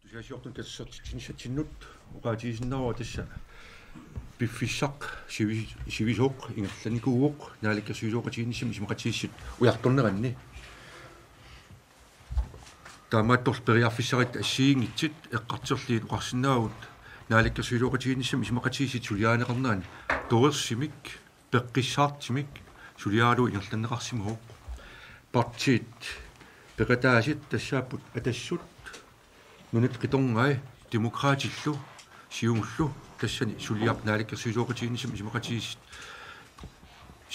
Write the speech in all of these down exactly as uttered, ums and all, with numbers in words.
Tusagassiortunut katersortitsinissatsinnut oqaatigisinnaavara tassa piffissaq sivi-, sivisooq ingerlanikuuvoq naalakkersuisooqatigiinnissamut isumaqatigiissut ujartorneranni. Taamaattorli periarfissarissat assigiinngitsut eqqartorlugit oqarsinnaavugut naalakkersuisooqatigiinnissamut isumaqatigiissut suliarineqarnerani torersumik peqqissaartumik suliaralugu ingerlanneqarsimavoq. Partiit peqataasut tassaapput Atassut, Nunatta Qitorngai, Demokraatillu, Siumullu, tassani suliaq naalakkersuisooqatigiinnissamut isumaqatigiissut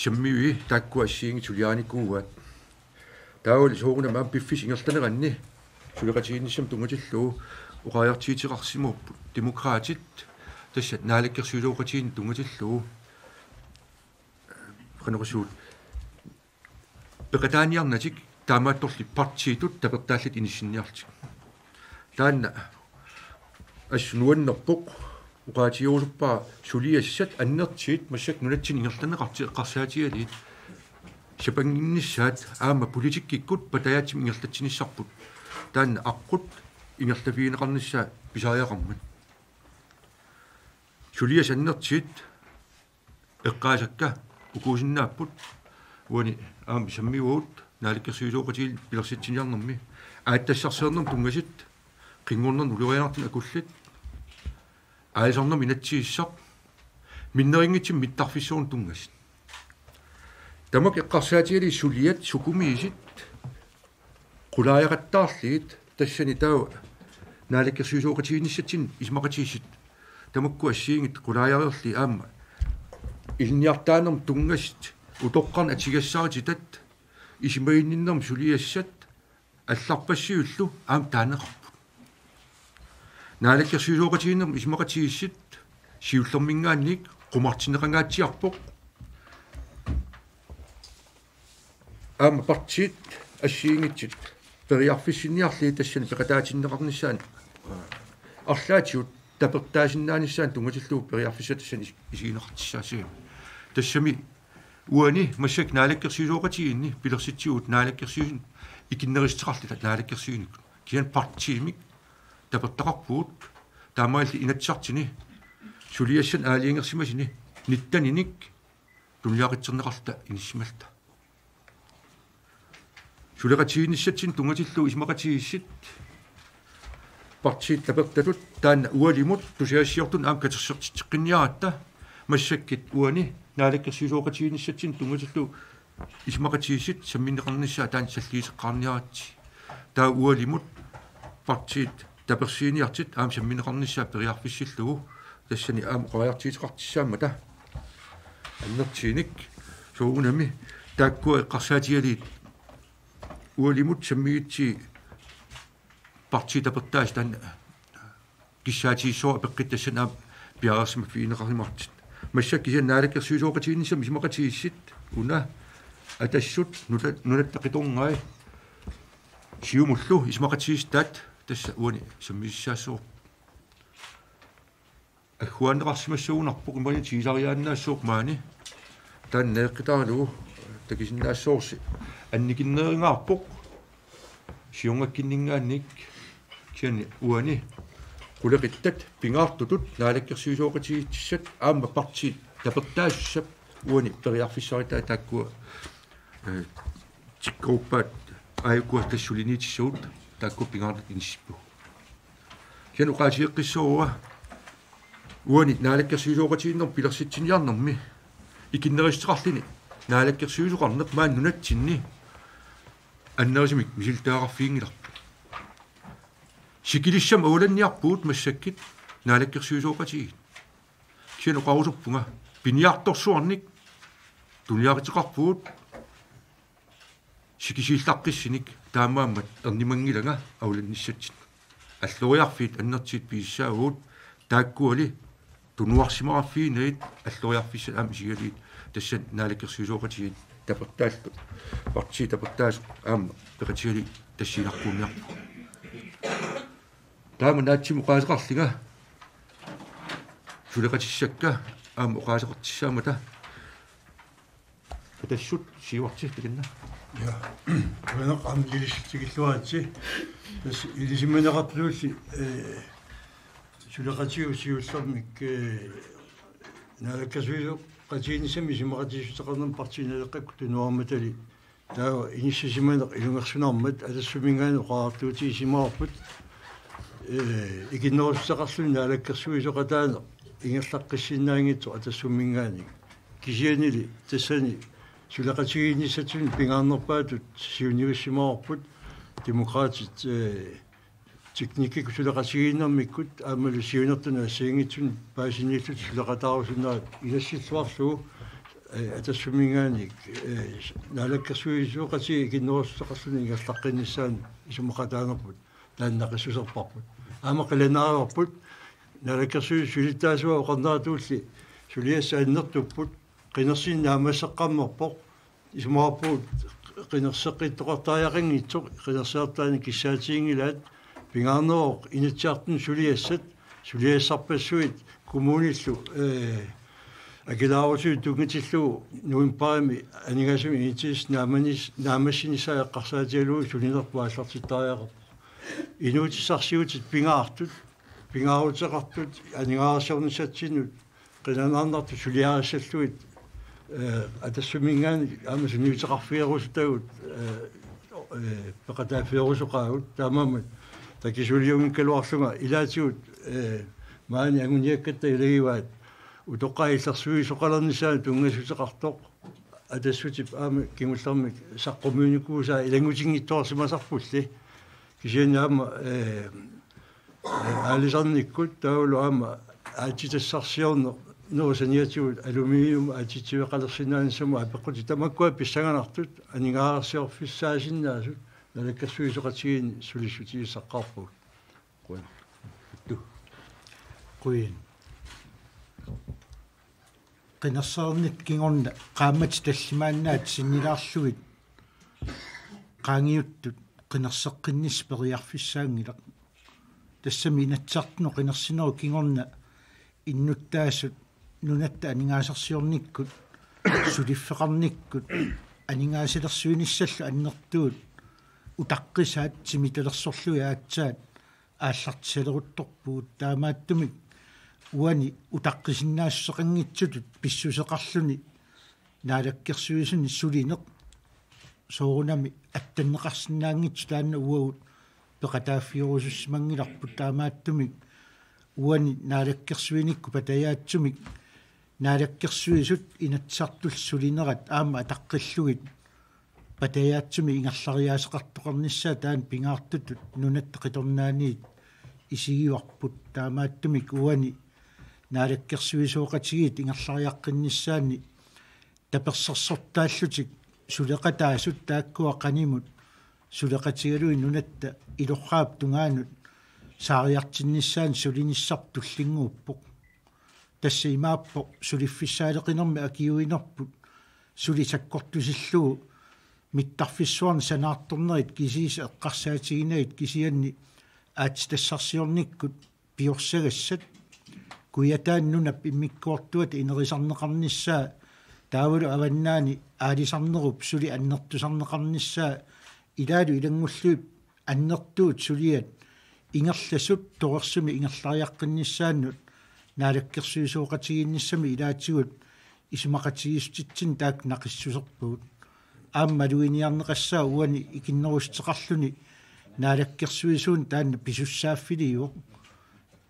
sammivii taakkua assigiinngitsut suliarinikuuaat. Taavalu soorunami aamma piffissap ingerlaneranni suleqatigiinnissamut tunngatillugu oqariartuuteqarsimavugut Demokraatit tassa naalakkersuisooqatigiinni tunngatillugu qanoq isugut peqataaniarnatik taamaattorli partiitut tapertaallutik inissinniarlutik. Taanna assut nuannerpoq, oqaatigerusuppara suliassat annertuut massakkut nunatsinni ingerlanneqartut eqqarsaatigalugit sapannginnissaat aamma politikkikkut patajaatsumik ingerlatsinissarput. Taanna aqqut ingerlafigineqarnissaa pisariaqarmat. Suliassat annertuut eqqaasakka ukuusinnaapput, uani aamma sammivagut naalakkersuisooqatigiit pilersitsiniarnermi. Aatsitassarsiornermut tunngasut, qinngornermut ulorianartunut akullut, aalisarnermut inatsisissaq, minnerunngitsumik mittarfissuarnut tunngasut. Tamakku eqqarsaatigalugit suliat sukumiisut qulaajaqattaarlugit tassani taava naalakkersuisooqatigiinnissatsinnut isumaqatigiissut tamakku assigiinngitsut qulaajareerlugit aamma ilinniartitaanermut tunngasut utoqqarnut atugassarititaat isumaginninnermut suliassat allarpassuillu aamma taaneqarput. Naalakkersuisooqatigiinnermut isumaqatigiissut siullermiingaanniit qumartinneqangaatsiarpoq. Aamma partiit assigiinngitsut periarfissinniarlugit tassani peqataatinneqarnissaanut arlaatigut tapertaasinnaanissaanut tunngatillugu periarfissaq tassani is-, isigineqartussaassagami. Tassami uani massakkut naalakkersuisooqatigiinni pilersitsivugut naalakkersuisut ikinnerussuteqarluta naalakkersuinikkut. Kisianni partiimik tapertaqarpugut, taamaalilluta Inatsisartuni suliassanik aalajangersimasuni nitteninik tunuliaqutserneqarluta inissimalluta. Suleqatigiinnissatsinnut tunngatillugu isumaqatigiissut partiit tapertatut taanna ualimut tusagassiortunut aamma katersortitseqqinniaratta massakkut uani naalakkersuisooqatigiinnissatsinnut tunngatillugu isumaqatigiissut sammineqarnissaat taanna salliuteqqaarniaritsi. Taava ualimut partiit tapersiiniartut aamma sammineqarnissaat periarfissillugu tassani aamma oqariartuuteqartussaammata annertuunik soorunami taakkua eqqarsaatigalugit ualimut sammigutsigit partiit tapertaasut taanna kissaatigissuara apeqqut tassani aamma piareersimaffigineqarumaartut. Massakkut kisianni naalakkersuisooqatigiinnissamut isumaqatigiissut una Atassut, Nuta-, Nunatta Qitorngai, Siumullu isumaqatigiissutaat tassa uani sammisassaassavarput. Agguaanneqarsimassagunarpoq imaluunniit tigusariaannaassooq maani. Taanna eqqitaralugu takusinnaassavarsi annikinnerungaarpoq siornakkunninngaanniit kisianni uani qulequttat pingaartutut naalakkersuisooqatigiissut aamma partiit tapertaasussap uani periarfissaritaat taakkua, eh, tikkeruppaat aajuku tassa suliniutissagut taakkua pingaartutut inissippagut. Kisianni oqaatigeqqissaarpara uani naalakkersuisooqatigiinnermut pilersitsiniarnermi ikinnerussuteqarluni naalakkersuisoqarneq maani nunatsinni annerusumik misilittagaqarfiginngilarput. Sikilissamik avalanniarpugut massakkut naalakkersuisooqatigiit. Kisianni oqarusuppunga piniartorsuarnik tunuliaquteqarpugut sikisiullaqqissunik taamaammat ernumanngilanga avalannissatsinnut. Alloriarfiit annertuut pisissaavagut taakkuali tunuarsimaqarfiginagit alloriarfissat aamma isigalugit tassani naalakkersuisooqatigiit tapertaallu partiit tapertaasut aamma peqatigalugit tassiinnartuunniarpugut. Taama naatsimik oqaaseqarlunga suleqatissakka aamma oqaaseqartussaammata. Atassut Siuarti takanna. Ja. Uanga aamma ilissi tikilluaritsi. Tassa ilisimaneqartulli, eh, suleqatigiit siullermik, eh, naalakkersuisooqatigiinnissamik isumaqatigiissuteqarnermi Partii Naleqqakkut tunuarmatali taava inissisimaneq ilungersunarmat Atassumminngaanniit oqariartuutigisimavarput, eh, ikinnerussuteqarluni naalakkersuisooqataaneq ingerlaqqissinnaanngitsoq Atassumminngaanniit. Kisiannili tassani suleqatigiinnissatsinnut pingaarnerpaatut siunnersuussimavarput Demokraatit, eh, teknikkikkut suleqatigiinnermikkut aammalu siunertut assigiinngitsunut paasiniillutik suleqataarusunnerat ilassilluarlugu, eh, Atassumminngaanniit, eh, naalakkersuisooqatigiit ikinnerussuteqarluni ingerlaqqinnissaanut isumaqataanerput taanna naqissuserparput. Aamma qilanaarivarput naalakkersuisut sulittaasuat oqarneratulli suliassat annertupput, qinersineq naammasseqqammerpoq, isumaqarpugut qinerseqqittoqartariaqanngitsoq, qinersiartaani kissaatiginngilaat, pingaarneroq Inatsisartuni suliassat, suliassarpassuit kommunillu, eh, akilaarusuit tunngatillugu novembarimi aningaasat inatsisissaq naammanis-, naammassinissaa eqqarsaatigalugu sulinerput aallartittariaqarpoq. Inuutissarsiutit pingaartut, pingaaruteqartut aningaasarsiornissatsinnut qilanaarnartut suliarissallugit, eh, Atassumminngaanniit aamma sunniuteqarfigerusutagut, eh, eh, peqataaffigerusuppaagut taamaammat takisuuliunngikkaluarlunga ilaatigut, eh, maani anguniakkatta ilagivaat utoqqaat illersuisoqalernissaannut tunngassuteqartoq Atassutip aamma kingullermik saqqummiunnikuusaa ilanngutinngitsoorsimasarpulli. Kisianni aamma, eh, eh, aalisarnikkut taavalu aamma aatsitassarsiorneq, nerup saniatigut aluminium aatsitsiveqalersinnaanissamut apeqqutit tamakkua pissanganartut aningaasarsiorfissaasinnaasut naalakkersuisooqatigiinni sulissutigissaqqaarpugut. Qujan. Qujan. Qinersinernitta kingorna qaammatit tallimaannaat sinnilaarlugit qaangiuttut qinerseqqinnissaq periarfissaanngilaq. Tassami Inatsisartunut qinersinerup kingorna innuttaasut nunatta aningaasarsiornikkut, suliffeqarnikkut, aningaasalersuinissallu annertuut utaqqisaat timitalersorlugit aatsaat aallartisaleruttorpugut, taamaattumik uani utaqqisinnaassuseqanngitsutut pissuseqarluni naalakkersuisuni sulineq soorunami attanneqarsinnaanngitsoq taanna uagut peqataaffigerusussimanngilarput, taamaattumik uani naalakkersuinikkut patajaatsumik naalakkersuisut Inatsisartullu sulinerat aamma ataqqillugit patajaatsumik ingerlariaaseqartoqarnissaa taanna pingaartutut nunatta qitornaaniit isigivarput, taamaattumik uani naalakkersuisooqatigiit ingerlariaqqinnissaanni tapersersortaallutik suleqataasut taakkua qanimut suleqatigalugit nunatta ilorraap tungaanut saariartinnissaanut sulinissarput tullinnguuppoq. Tassa imaappoq suliffissaaleqinermi akiuinerput suli sakkortusillugu mittarfissuarni sanaartornerit kisiisa eqqarsaatiginagit kisianni aatsitassarsiornikkut piorsagassat, Kujataani nunap immikkoortuata inerisarneqarnissaa taavalu avannaani aalisarnerup suli annertusarneqarnissaa ilaalu ilanngullugit annertuut suliat ingerlasut torersumik ingerlariaqqinnissaannut naalakkersuisooqatigiinnissamik ilaatigut isumaqatigiissutitsinnut taakku naqissuserpagut. Aamma maluginiarneqassaaq uani ikinnerussuteqarluni naalakkersuisuuneq taanna pisussaaffiliivoq.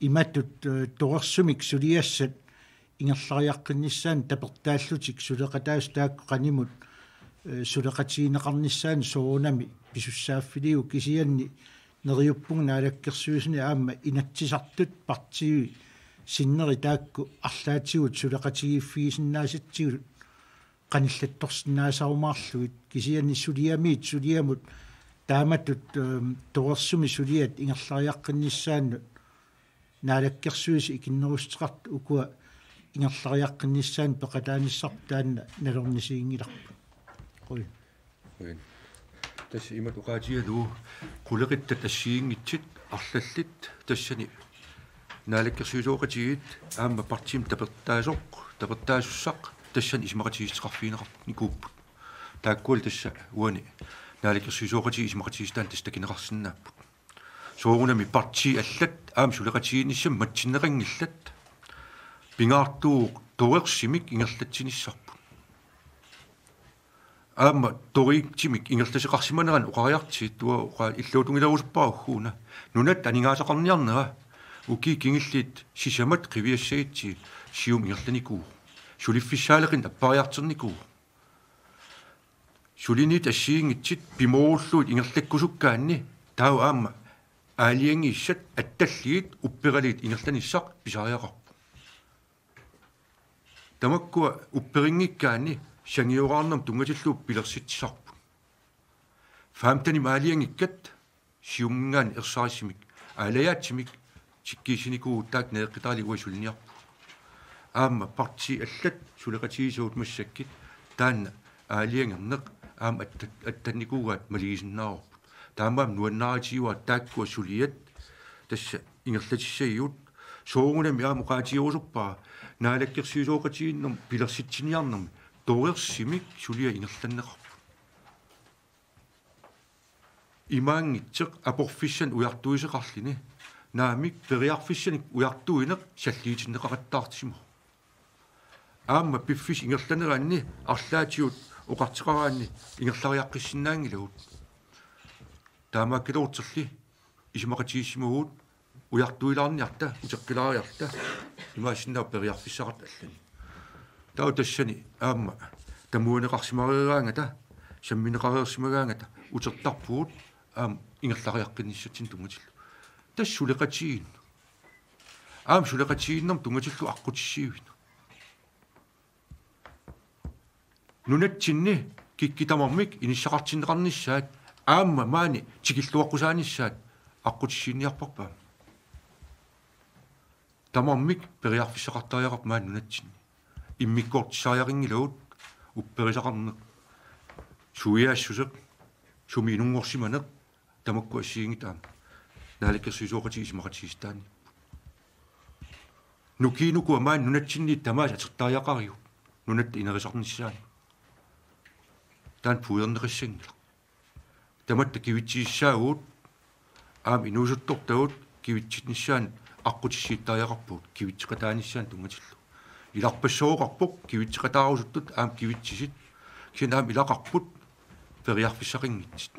Imatut, eh, torersumik suliassat ingerlariaqqinnissaannut tapertaallutik suleqataasut taakku qanimut, eh, suleqatigineqarnissaannut soorunami pisussaaffiliivoq, kisianni neriuppunga naalakkersuisuni aamma Inatsisartut partiit sinneri taakku arlaatigut suleqatigiiffigisinnaasatsigit qanillattorsinnaasarumaarlugit, kisianni suliamiit suliamut taamatut, ehm, torersumik suliat ingerlariaqqinnissaannut naalakkersuisut ikinnerussuteqartut ukua ingerlariaqqinnissaannut peqataanissarput taanna nalornisiginngilarput. Qujan. Qujan. Tassa imatut oqaatigalugu qulequttat assigiinngitsut arlallit tassani naalakkersuisooqatigiit aamma partiimik tapertaasoq, tapertaasussaq tassani isumaqatigiissuteqarfigineqarnikuupput. Taakkualu tassa uani naalakkersuisooqatigiit isumaqatigiissutaannik tassa takuneqarsinnaapput. Soorunami partiit allat aamma suleqatigiinnissamik matsinneqanngillat. Pingaartuuvoq torersumik ingerlatsinissarput. Aamma torersumik ingerlaseqarsimanerani oqariartigit, uanga oqa-, illuatungilaarusuppara ugguuna. Nunatta aningaasaqarniarnera, ukiut kingulliit sisamat qiviassagutsigit Siumut ingerlanikuuvoq. Suliffissaaleqineq appariartornikuuvoq. Suliniutit assigiinngitsut pimoorullugit ingerlakkusukkaanni taava aamma aalajangiussat attallugit upperalugit ingerlanissaq pisariaqarpoq. Tamakkua upperinngikkaanni sangioraarnermut tunngatillugu pilersitsisarput. Femtenimut aalajangikkat Siumuminngaanniit ersarissumik aalajaatsumik tikkiissinikuuvugut, taakku nereqqitaalu uagut suliniarpugut. Aamma partiit allat suleqatigisagut massakkut taanna aalajangerneq aamma atta-, attannikuugaat malugisinnaavarput. Taamaammat nuannaarutigaara taakkua suliat tassa ingerlatissagigut. Soorunami aamma oqaatigerusuppara naalakkersuisooqatigiinnermut pilersitsiniarnermi torersumik suliat ingerlanneqarput. Imaanngitsoq aporfissanik ujartuisoqarluni, naamik, periarfissanik ujartuineq salliutinneqaqattaarsimavoq. Aamma piffissap ingerlaneranni arlaatigut oqartoqaraanni ingerlariaqqissinnaanngilagut. Taamaakkaluartorli isumaqatigiissimavugut ujartuilaarniarta, uteqqilaariarta, imaassinnaavoq periarfissaqartut allanik. Taava tassani aamma tamuaneqarsimareeraangata, sammineqareersimagaangata utertarpugut aamma ingerlariaqqinnissatsinnut tunngatillugu. Tassa suleqatigiinnut. Aamma suleqatigiinnermut tunngatillugu aqqutissiuineq. Nunatsinni kikkut tamarmik inissaqartinneqarnissaat aamma maani tikilluaqqusaanissaat aqqutissiinnarparput aamma. Tamarmik periarfissaqartariaqarput maani nunatsinni. Immikkoortissariaqanngilagut, upperisaqarneq, suiaassuseq, sumi inunngorsimaneq, tamakku assigiinngitsut aamma naalakkersuisooqatigiit isumaqatigiissutaanni. Nukiit nukua maani nunatsinniit tamaasa atortariaqarigut nunatta inerisarnissaanut. Taanna puiorneqassanngilaq. Tamatta kivitsisissaagut, aamma inuusuttortagut kivitsissinnissaannut aqqutissiuuttariaqarpugut kivitseqataanissaanut tunngatillugu. Ilarpassooqarpoq kivitseqataarusuttut aamma kivitsisut, kisianni aamma ilaqarput periarfissaqanngitsut.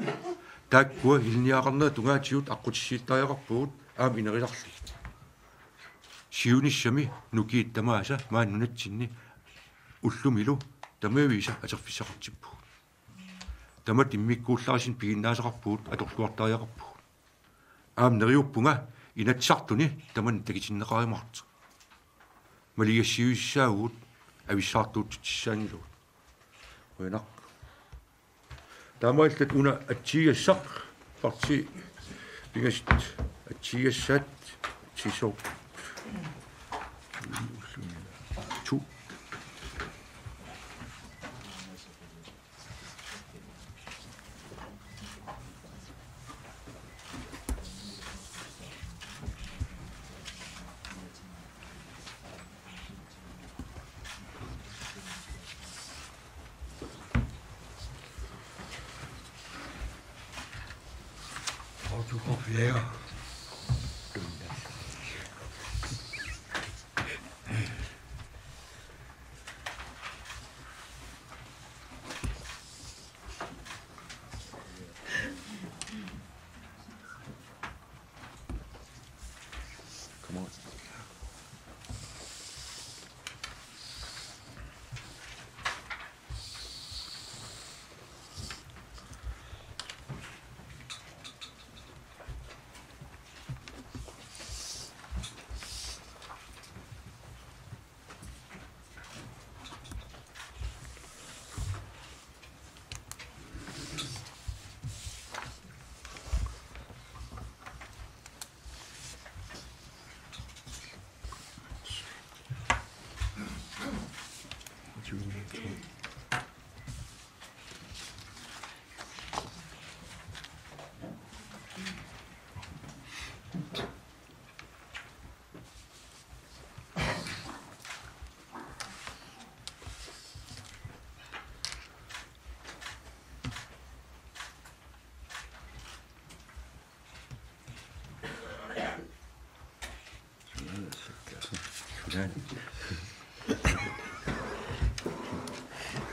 Taakkua ilinniagaqarnerat tungaatigut aqqutissiuuttariaqarpugut aamma inerisarlugit. Siunissami nukiit tamaasa maani nunatsinni ullumilu tamaviisa atorfissaqartippugut. Tamat immikkuullarissinni piginnaasaqarpugut, atorluartariaqarpugut. Aamma neriuppunga Inatsisartuni tamanna takutinneqarumaartoq. Maligassiuissaagut, avissaartuutsitsissaanngilagut. Qujanaq. Taamaalilluta una atsiugassaq, partiit pingasut atsiugassaat, atsiussaagut. To. Autografere. Come on.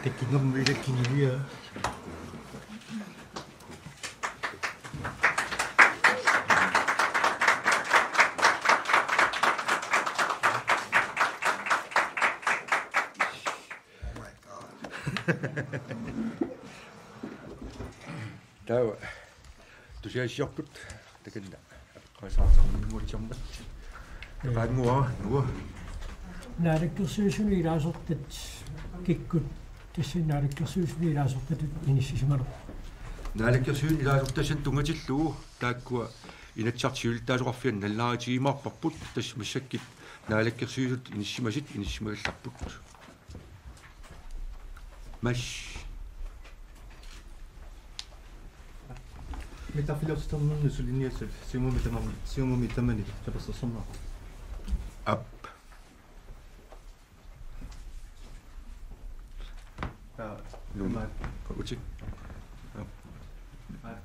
Takinermi ilakkigiviaa. Taava tusagassiortut takanna apeqqarisartarninnguatsiarmat. Ee. Qaanngua, nua. Naalakkersuisuni ilaasortat kikkut tassani naalakkersuisuni ilaasortatut inissisimanerput? Naalakkersuisuni ilaasortassat tunngatillugu taakkua Inatsisartut siulittaasoqarfiannut nalunaarutigimmaarparput, tassa massakkut naalakkersuisut inissisimasut inissisimagallarput. Mads. Mittarfiliortiternerni suliniassat Siumumi tamani, Siumumi tamani tapersersorneqarpoq. Aap. Taa, Nuna. Maat. Uti. Aap. Maat.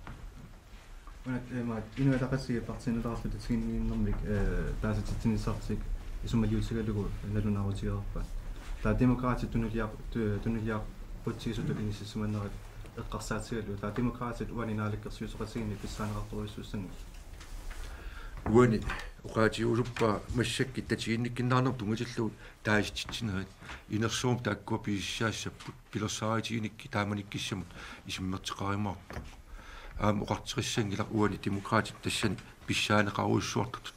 Una, eh, maat, Inuit Ataqatigiit Partii Nalerarluta tatiginninnermik, eh, taasititsinissartik isumaliutigalugu nalunaarutigereerpaat. Taava Demokraatit tunuliaq-, tu-, tunuliaqqutsigisutut inissisimanerat eqqarsaatigalugu. Taava Demokraatit uani naalakkersuisooqatigiinni pissaaneqartorujussuussanngillat. Uani oqaatigerusuppara massakkut tatiginnikkunnaarnermut tunngatillugu taasititsinerit inersuarmi taakkua pisissaassapput. Pilersaarutiginikkit taamanikkut isummerteqarumaarpoq. Aamma oqartoqassanngilaq uani Demokraatit tassani pissaaneqarujussuartutut.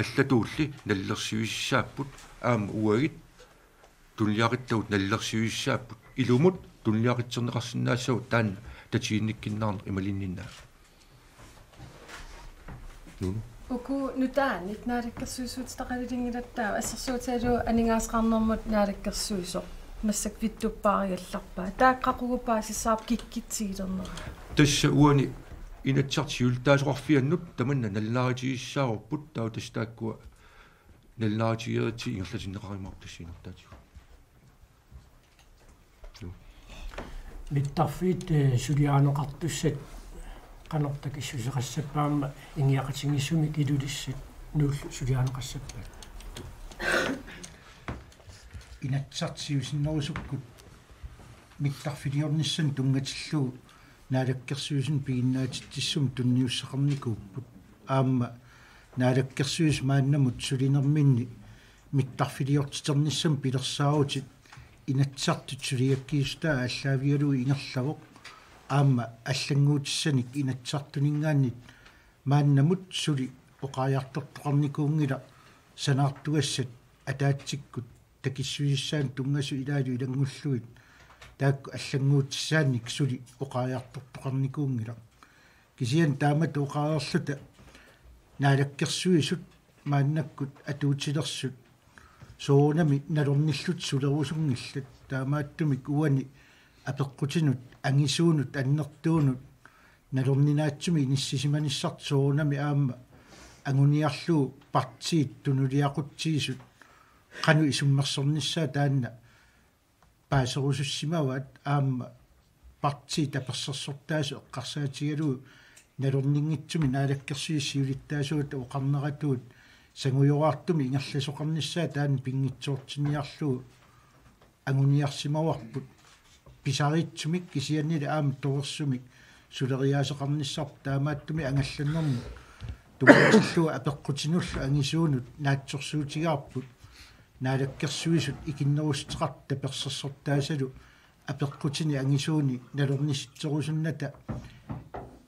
Allatuulli nalilersuisussaapput, aamma uagut tunuliaqattagut nalilersuisussaapput. Ilumut tunuliaqutserneqarsinnaassavagut taanna tatiginnikkunnaarneq imaluunniit. Nunu. Uku nutaanik naalakkersuisuutitaqalinngilattaaq, assersuutigalugu aningaasaqarnermut naalakkersuisoq massakkut vittuppaarigallarpaa. Taakku qaqugu paasissavarput kikkut tigulernera? Tassa uani Inatsisartut siulittaasoqarfiannut tamanna nalunaarutigissavarput, taava tassa taakkua nalunaarutigeritsigit ingerlatinneqarumaarput tassa inertaatigut. Mittarfiit, eh, suliarineqartussat qanoq takissuseqassappat aamma ingiaqatigiissumik Ilulissat Nuullu suliarineqassappat? Inatsisartut siusinnerusukkut mittarfiliornissamut tunngatillugu naalakkersuisuni piginnaatitsissummik tunniussaqarnikuupput. Aamma naalakkersuisut maannamut sulinerminni mittarfiliortiternissamut pilersaarutit Inatsisartut suliakkiissutaa aallaavigalugu ingerlavoq. Aamma allannguutissanik Inatsisartuninngaanniit maannamut suli oqariartortoqarnikuunngilaq sanaartugassat ataatsikkut takissusissaanut tunngasut ilaalu ilanngullugit, taakku allannguutissaannik suli oqariartortoqarnikuunngilaq. Kisianni taamatut oqareerluta naalakkersuisut maannakkut atuutilersut soorunami nalornillutik sulerusunngillat, taamaattumik uani apeqqutinut, angisuunut, annertuunut nalorninaatsumik inissisimanissartik soorunami aamma anguniarlugu partiit tunuliaqutsigisut qanoq isummersornissaat taanna paaserusussimavaat, aamma partiit tapersersortaasut eqqarsaatigalugu nalorninngitsumik naalakkersuisut siulittaasuata oqarneratuut sangujoraartumik ingerlasoqarnissaat taanna pinngitsoortinniarlugu anguniarsimavarput pisariitsumik kisiannili aamma torersumik suleriaaseqarnissarput, taamaattumik angallannermut tunngatillugu apeqqutinullu angisuunut naatsorsuutigaarput naalakkersuisut ikinnerussuteqartut tapersersortaasalu apeqqutini angisuuni nalornisitserusunnata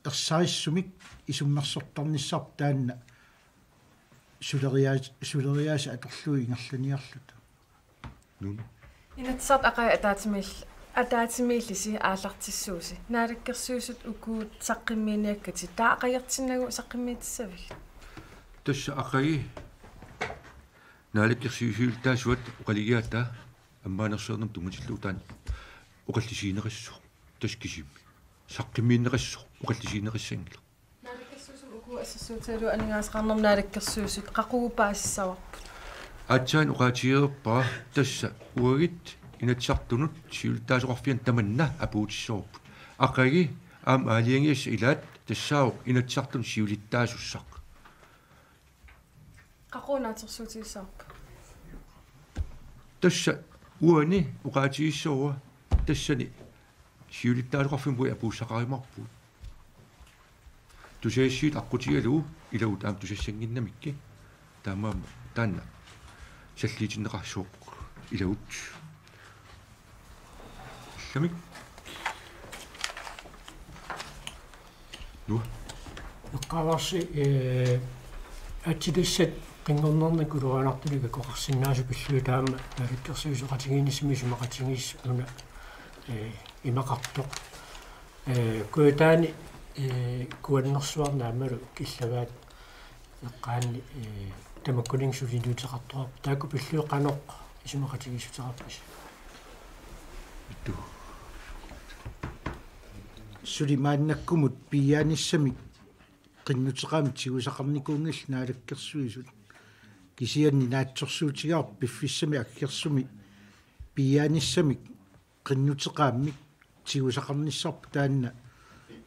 ersarissumik isummersortarnissarput taanna suleriaas-, suleriaaseq atorlugu ingerlaniarluta. Nunu. Inatsisartut aqagu ataatsimiil-, ataatsimiillisi aallartissuusi. Naalakkersuisut ukuut saqqummiiniakkatit. Taava aqaguertinnagu saqqummiutissavigit? Tassa aqagu naalakkersuisut siulittaasuat oqalugiaataa ammaanersiornermut tunngatillugu taanna oqallisigineqassaaq. Tassa kisimi. Saqqummiunneqassaaq, oqallisigineqassanngilaq. Naalakkersuisumut uku assersuutigalugu aningaasaqarnermut naalakkersuisut qaqugu paasissavarput? Aatsaat oqaatigereerpara tassa uagut Inatsisartunut siulittaasoqarfiannut tamanna apuutissavarput. Aqagu aamma aalajangigassat ilaat tassaavoq Inatsisartunut siulittaasussaq. Qaqugu naatsorsuutigissavarput? Tassa uani oqaatigissavara tassani siulittaasoqarfimmut apuussaqarumaarpugut. Tusagassiuut aqqutigalugu ilagut aamma tusassannginnamikku taamaammat taanna salliutinneqarsivoq ilagut. Allamik. Nu. Eqqaavarsi, eh, aatsitassat qinngornernik uluarinertalik akoqarsinnaasut pillugit taama naalakkersuisooqatigiinnissami isumaqatigiissut una, eh, imaqartoq. Eh, Kujataani, eh, kuannersuarni aammalu killavaat eqqaanni, eh, tamakkuninnga suliniuteqartoqarpoq. Taakku pillugit qanoq isumaqatigiissuteqarpisi? Ittu. Suli maannakkumut piiaanissamik qinnuteqaamik tigusaqarnikuunngillat naalakkersuisut. Kisianni naatsorsuutigaarput piffissami aggersumi piiaanissamik qinnuteqaammik tigusaqarnissarput taanna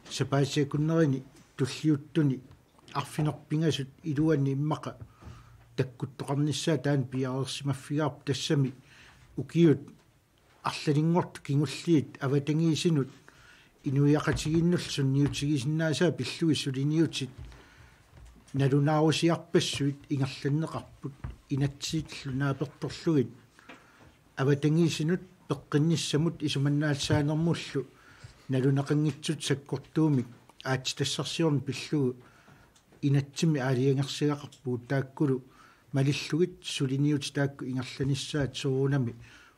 sapaatip akunnerini tulliuttuni arfineq-pingasut iluanni immaqa takkuttoqarnissaa taanna piareersimaffigaarput tassami ukiut arlalinngortut kingulliit avatangiisinut inuiaqatigiinnullu sunniutigisinnaasaat pillugit suliniutit nalunaarusiarpassuit ingerlanneqarput inatsisillu naapertorlugit avatangiisinut peqqinnissamut isumannaallisaanermullu naluneqanngitsutut sakkortuumik aatsitassarsiorneq pillugu inatsimmi aalajangersagaqarpugut taakkulu malillugit suliniutit taakku ingerlanissaat soorunami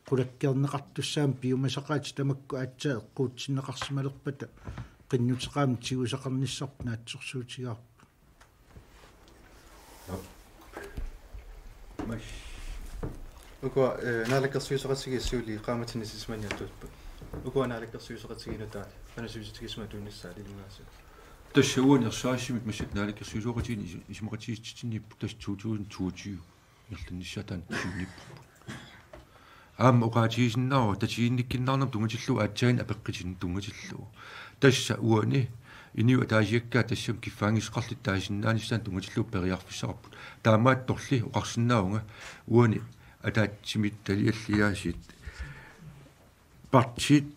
qulakkeerneqartussaammat piumasaqaatit tamakku aatsaat eqquutsinneqarsimalerpata qinnuteqaamik tigusaqarnissarput naatsorsuutigaarput. Mas. Ukua, eh, naalakkersuisooqatigiit siulliit qaammatini sisamaniartuupput. Ukua naalakkersuisooqatigiit nutaat qanoq sivisutigisumik atuinissaat ilinniarsi. Tassa uani ersarissumik massakkut naalakkersuisooqatigiinni isu-, isumaqatigiissitsinniipput tassa to tusind toogtyve ingerlannissaat taanna siunniipparput. Aamma oqaatigisinnaavara tatiginnikkinnaarnermut tunngatillugu aatsaannguaq apeqqutinik tunngatillugu. Tassa uani inuit ataasiakkaat tassami kiffaanngissuseqarlutik taasinnaanissaannut tunngatillugu periarfissaqarput. Taamaattorli oqarsinnaavunga uani ataatsimiititaliallit aasiit partiit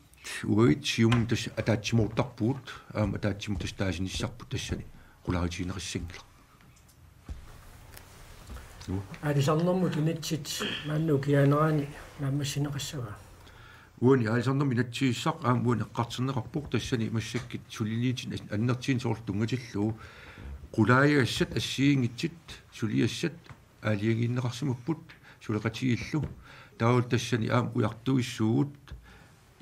uagut Siumumi tassa ataatsimoortarpugut, aamma ataatsimut tassa taasinissarput tassani qulaatigineqassanngilaq. Aalisarnermut inatsit maanna ukiaanerani naammassineqassava? Uani aalisarnermut inatsisissaq aamma uani eqqartorneqarpoq tassani massakkut suliniutit annertuumik soorlu tunngatillugu qulaajagassat assigiinngitsut suliassat aalajangiinneqarsimapput suleqatigiillu. Taavalu tassani aamma ujartuissuugut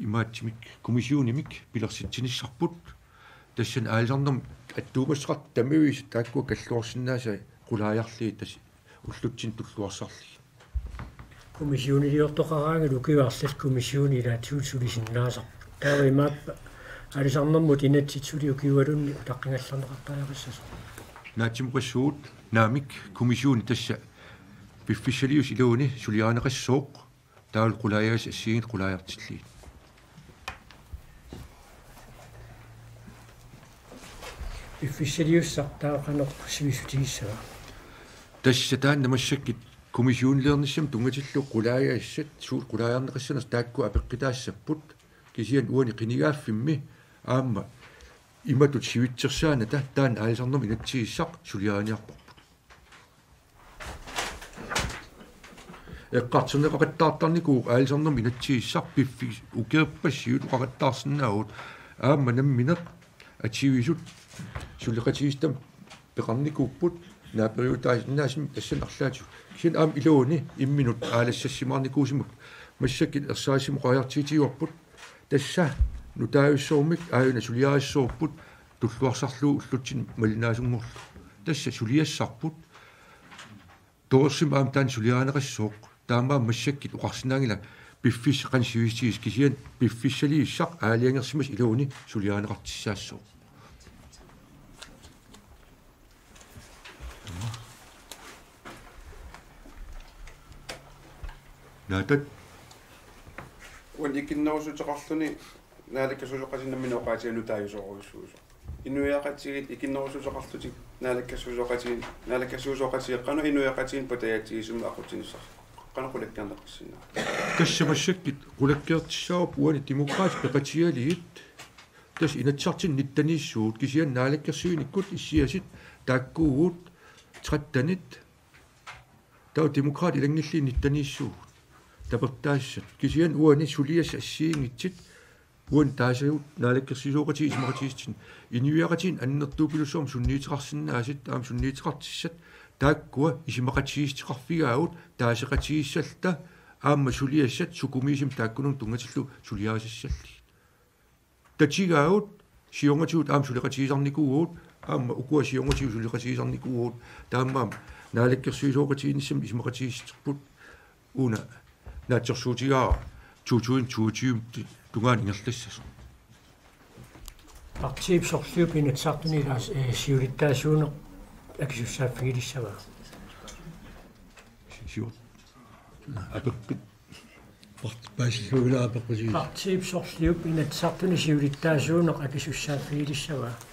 imaattumik kommissionimik pilersitsinissarput. Tassani aalisarnermut attuumassuteqartut tamaviisa taakkua kalluarsinnaasaat qulaajarlugit tassa ullutsinni tulluarsarlugit. Kommissioniliortoqaraangat ukiut arlallit kommissioni ilaatigut sulisinnaasarpoq. Taava imaappa aalisarnermut inatsit suli ukiualunni utaqqigallarneqartariaqassasoq? Naatsumik oqassuugut naamik kommissioni tassa piffissaliusoq iluani suliarineqassooq. Taavalu qulaajagassat assigiinngitsut qulaajartillugit. Piffissaliussaq taava qanoq sivisutigissavat? Tassa taanna massakkut kommissioniliornissamut tunngatillugu qulaajagassat suut qulaajarneqassanersut taakku apeqqutaassapput, kisianni uani qinigaaffimmi aamma imatut sivitsersaanata taanna aalisarnermut inatsisissaq suliariniarparput. Eqqartorneqaqattaartarnikuuvoq aalisarnermut inatsisissaq piffissaq ukiorpassuit oqaqattaarsinnaavugut aamma nammineq atuisut suleqatigiissutaat peqarnikuupput naaperiutaasinnaasumik tassani arlaatigut. Kisianni aamma iluani imminut aalassassimaarnikuusimapput massakkut ersarissumik oqariartuutigaarput tassa nutaajussuarmik aajuna suliarissavarput tulluarsarlugu ullutsinni malinnaasunngorlugu. Tassa suliassarput. Torersumik aamma taanna suliarineqassooq. Taamaammat massakkut oqarsinnaanngilaq piffissaq qanoq sivisutigisoq kisianni piffissaliussaq aalajangersimasoq iluani suliarineqartussaassooq. Naatat. Uani ikinnerussuteqarluni naalakkersuisooqatigiit nammineq oqaatigalugu nutaajusoorujussuusoq. Inuiaqatigiit ikinnerussuteqarlutik naalakkersuisooqatigiit, naalakkersuisooqatigiit qanoq inuiaqatigiinnik patajaatsigisumik aqutsinissarsippagut? Qanoq qulakkeerneqarsinnaava? Tassa massakkut qulakkeertissaavarput uani Demokraatit peqatigalugit. Tassa Inatsisartuni nitteniissuugut, kisianni naalakkersuinikkut issiasut taakkuugut trettenit. Taava Demokraatit ilanngullugu nitteniissuugut. Tapertaassat. Kisianni uani suliassat assigiinngitsut uani taasavut naalakkersuisooqatigiit isumaqatigiissutinik. Inuiaqatigiit annertuupilussuarmik sunniuteqarsinnaasut aamma sunniuteqartussat taakkua isumaqatigiissuteqarfigaagut taaseqatigiissalluta aamma suliassat sukumiisumik taakkununnga tunngatillugu suliarisassallit. Tatigaagut siornatigut aamma suleqatigisarnikuugut aamma ukua siornatigut suleqatigisarnikuugut taamaammat naalakkersuisooqatigiinnissamut isumaqatigiissuterput una naatsorsuutigaara to tusind toogtyve tungaanut ingerlassasoq. Partiip sorliup Inatsisartuni ilaas-, eh, siulittaasuuneq akisussaaffigilissavat? Siu-, apeqqut. Part-, paasillugu ila apeqqutigisoq. Partiip sorliup Inatsisartuni siulittaasuuneq akisussaaffigilissavat?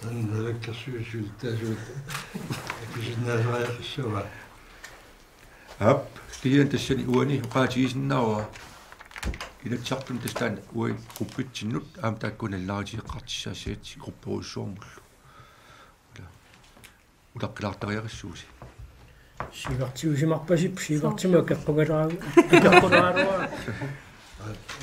Taanna naalakkersuisut siulittaasuat akisinnaasariaqassava? Aap, kisianni tassani uani oqaatigisinnaavara. Inatsisartuni tassa taanna uani gruppitsinnut aamma taakkua nalunaarutigeqqaartussaassagatsigu grupperujussuarmullu. Ila. Utaqqilaartariaqassuusi. Siuartiusimarpasippoq, siuartimut akeqqugalaagu-, akeqqulaaruara.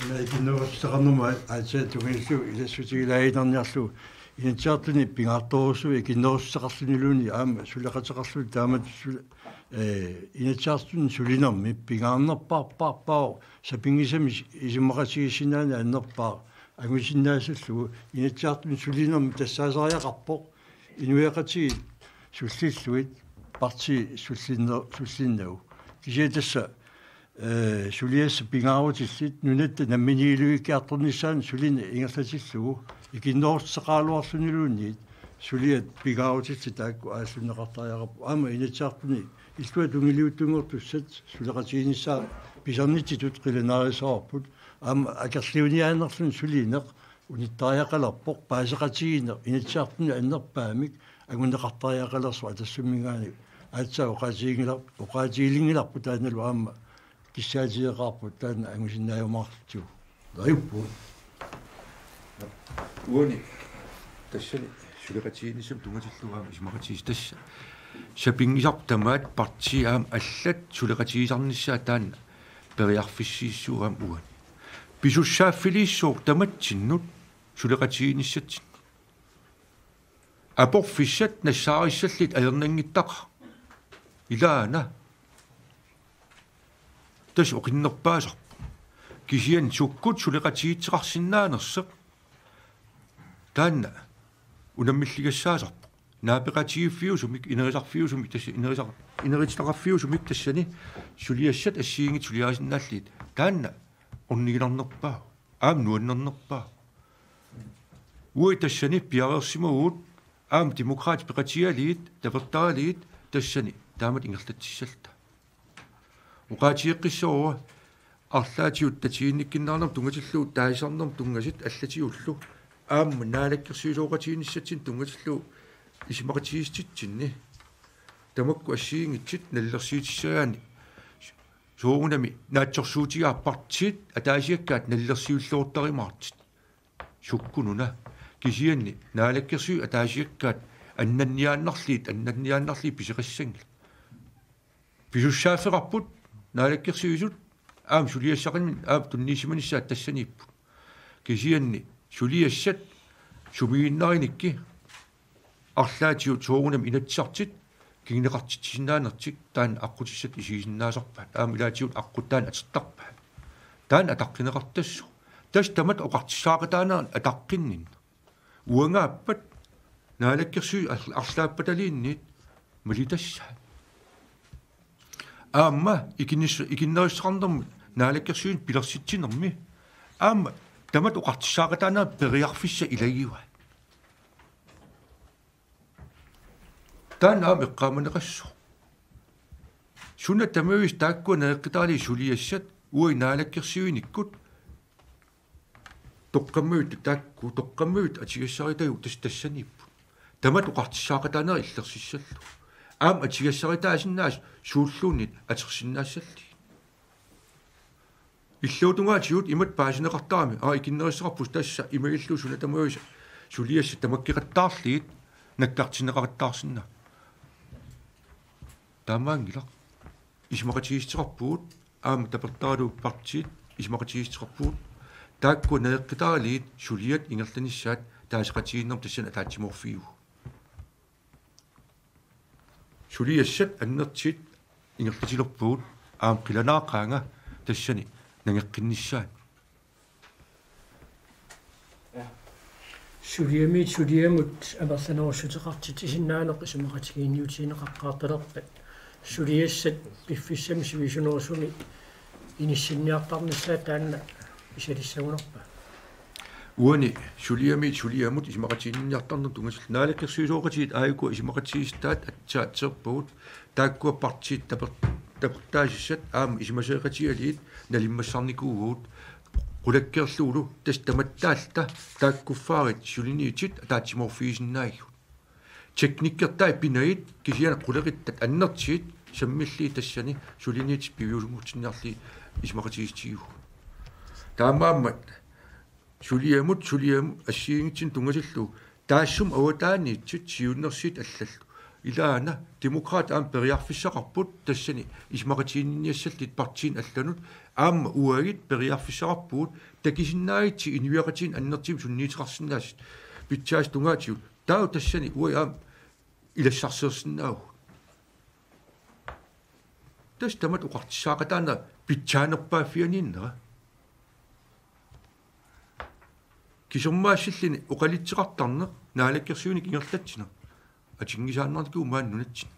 Una ikinnerussuteqarnermut aatsaat tungaanut ilassutigilaajunarniarlugu Inatsisartuni pingaartorujussuuvoq ikinnerussuteqarluniluunniit aamma suleqateqarluni taamatut sule-, eh, Inatsisartuni sulinermi pingaarnerpaarpaarpaavoq sapinngisamik is-, isumaqatigiissinnaaneq annerpaaq angusinnaasallugu Inatsisartuni sulinermi tassaasariaqarpoq inuiaqatigiit sullillugit partiit sullinner-, sullinnagu. Kisianni tassa, eh, suliassat pingaarutillit nunatta namminiilivikkiartornissaanut sulineq ingerlatillugu ikinnerussuteqaraluarluniluunniit suliat pingaarutillit taakku aallunneqartariaqarput. Aamma Inatsisartuni illuatungiliuttunngortussat suleqatigiinnissaat pisarnitsitut qilanaarisavarput. Aamma akerliuniaanerluni sulineq unittariaqalerpoq paaseqatigiinneq Inatsisartuni annerpaamik anguneqartariaqalersoq Atassumminngaanniit aatsaat oqaatiginngilar-, oqaatiginngilarput taannalu aamma kissaatigeqaarput taanna angusinnaajumaartigu. Ajuppu. Uani tassani suleqatigiinnissamut tunngatillugu aamma isumaqatigiissut tassa. Sapinngisarput tamaat partiit aamma allat suleqatigisarnissaat taanna periarfissiissuuvoq aamma uani. Pisussaaffiliissuuvoq tamatsinnut suleqatigiinnissatsinnut. Aporfissat nassaarissallit ajornanngittaqaaq. Ilaana. Tassa oqinnerpaasarpoq. Kisianni sukkut suleqatigiittoqarsinnaanersoq. Taanna unammilligassaasarpoq. Naapeqatigiiffiusumik, inerisarfiusumik, tassa inerisar-, inerititaqarfiusumik tassani suliassat assigiinngitsut suliarisinnaallugit. Taanna orniginarnerpaavoq. Aamma nuannernerpaavoq. Uagut tassani piareersimavugut aamma Demokraatit peqatigalugit, tapertaralugit tassani taamatut ingerlatsissalluta. Oqaatigeqqissavara arlaatigut tatiginnikkunnaarnermut tunngatillugu taasisarnermut tunngasut allatigullu aamma naalakkersuisooqatigiinnissatsinnut tunngatillugu isumaqatigiissutitsinni tamakku assigiinngitsut nalilersuutissagaanni soorunami naatsorsuutigaara partiit ataasiakkaat nalilersuilluartarumaartut. Sukkununa kisianni naalakkersuisut ataasiakkaat annanniaannarlugit, annanniaannarlugit pisoqassanngillat. Pisussaaffeqarput naalakkersuisut aamma suliassaqarnermut aamma tunniussimanissaat tassaniipput. Kisianni suliassat sumiginnarinikkut arlaatigut soorunami Inatsisartut kinguneqartitsisinnaanertik taanna aqqutissat isigisinnaasarpaat. Aamma ilaatigut aqqut taanna atortarpaat. Taanna ataqqineqartassaaq. Tassa tamatta oqartussaaqataanerat ataqqinninneq. Uangaappat naalakkersuisut ar-, arlaappataluunniit malitassaat. Aamma ikinnis-, ikinnerussuteqarnermut naalakkersuisunut pilersitsinermi. Aamma tamatta oqartussaaqataanerat periarfissaq ilagivaat. Taanna aamma eqqaamaneqassaaq. Suna tamaviisa taakkua naleqqitaralugit suliassat uagut naalakkersuinikkut toqqammaviit taakku, toqqammaviit atugassaritaagut tas-, tassaniipput. Tamatta oqartussaaqataanerat illersissallugu. Aamma atigassaritaasinnaasut suulluunniit atorsinnaassallugit. Illuatungaatigut imatut paasineqartarami, aa, ikinnerissaqarpusi tassa imaluunniit suna tamaasa suliassat tamakkeqattaarlugit nakkartinneqaqattaarsinnaapput. Taamaanngilaq. Isumaqatigiissuteqarpugut, aamma tapertaralugu partiit isumaqatigiissuteqarpugut. Taakku naleqqitaralugit suliat ingerlanissaat taaseqatigiinnermut tassani ataatsimoorfigivugut. Suliassat annertuut ingerlatilerpagut aamma qilanaaqaanga tassani nangeqqinnissaanut. Suliamiit suliamut amerlanerussuteqartitsisinnaaneq isumaqatigiinniutigineqaqqaartalerpat suliassat piffissami sivisunerusumi inissinniartarnissaat taanna isalissagunarpa? Uani suliamiit suliamut isumaqatiginninniartarnermut tunngatillugu naalakkersuisooqatigiit aajuku isumaqatigiissutaat aatsaat atorpagut, taakkua partiit taper-, tapertaasussat aamma isumasioqatigalugit nalimmassarnikuuvugut, qulakkeerlugulu tassa tamattaalluta taakkuffaarit suliniutit ataatsimoorfigisinnaagigut. Teknikkertai pinagit kisianni qulequttat annertuut sammillugit tassani suliniutit piviusunngortinniarlugit isumaqatigiissutigivugut. Taamaammat suliamut, suliamut assigiinngitsunik tunngatillugu taassuma avataaniittut siunnersuutit allallu. Ilaana Demokraatit aamma periarfissaqarput tassani isumaqatiginninniassallutik partiinit allanut, aamma uagut periarfissaqarpugut takusinnaagutsigit inuiaqatigiinni annertuumik sunniuteqarsinnaasoq. Pitsaasut tungaatigut taava tassani uagut aamma ilassarsiorsinnaavugut. Tassa tamatta oqartussaaqataanera pitsaanerpaaffianiinnera. Kisermaassilluni oqalutseqartarneq naalakkersuinik ingerlatsineq atunngisaannarnikuuvoq maani nunatsinni.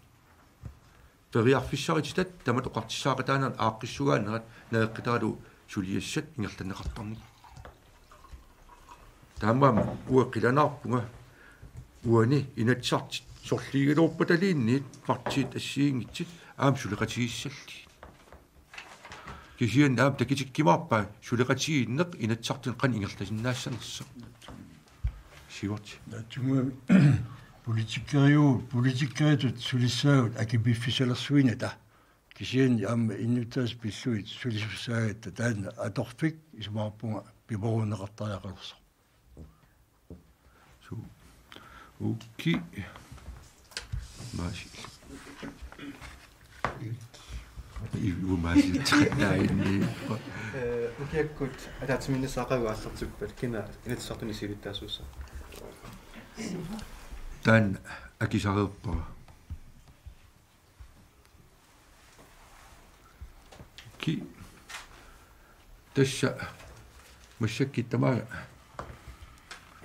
Periarfissarititat tamatta oqartussaaqataanerat aaqqissugaanerat naleqqitaralugu suliassat ingerlanneqartarnikut. Taamaammat uanga qilanaarpunga uani Inatsisartut sorliugaluarpataluunniit partiit assigiinngitsut aamma suleqatigiissallugit. Kisianni aamma takutikkumaarpaa suleqatigiinneq Inatsisartuni qanoq ingerlasinnaassanersoq. Siuarti. Naatsunnguamik politikeriu-, politikeritut sulissaagut akimiffisalersuinata. Kisianni aamma innuttaasut pillugit sulisussaagatta taanna atorfik isumaqarpunga pimoorunneqartariaqalersoq. Su-, ukki. Maasi. Iu maasi. Eh, ukiakkut ataatsimiinnissaat aallartippat kina Inatsisartuni siulittaasuussaaq? Taanna akisareerpara. Ki-, tassa massakkut tamaanga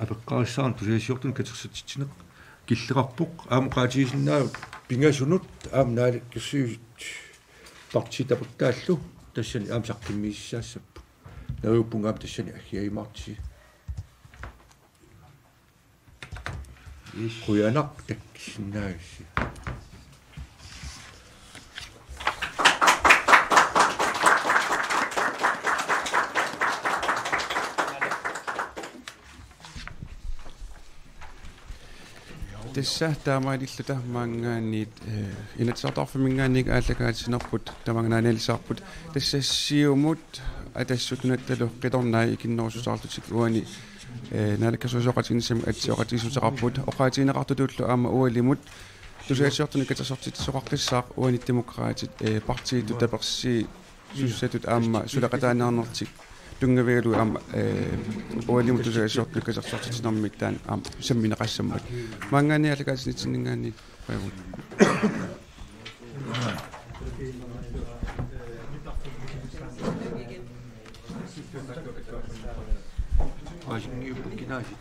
apeqqarissaarneq tusagassiortunik katersortitsineq killeqarpoq, aamma oqaatigisinnaavat pingasunut aamma naalakkersuisut partiit tapertaallu tassani aamma saqqummiussaassapput. Neriuppunga aamma tassani aggiarmaaritsi. Qujanaq takkisinnaagassi. Tassa taamaalilluta maanngaanniit, eh, Inatsisartut Arfiningaanniit aallakaatitsinerput tamaanga naaniallaarput. Tassa Siumut Atassut Nunattalu Qitornai ikinnerussuseqarlutik uani, eh, naalakkersuisooqatigiinnissamik atsioqatigiissuteqarput. Oqaatigineqartutullu aamma ualimut tusagassiortunik katersortitsisoqaqqissaaq uani Demokraatit, eh, partiitut tapersiisussatut aamma suleqataaneernertik tunngavigalugu aamma, eh, ualimut tusagassiortunik katersortitsinermik taanna aamma sammineqassammat. Maanngaanniit aallakaatitsinitsinninngaanniit. Qujanaq. Aasinngiuppa kinaasi.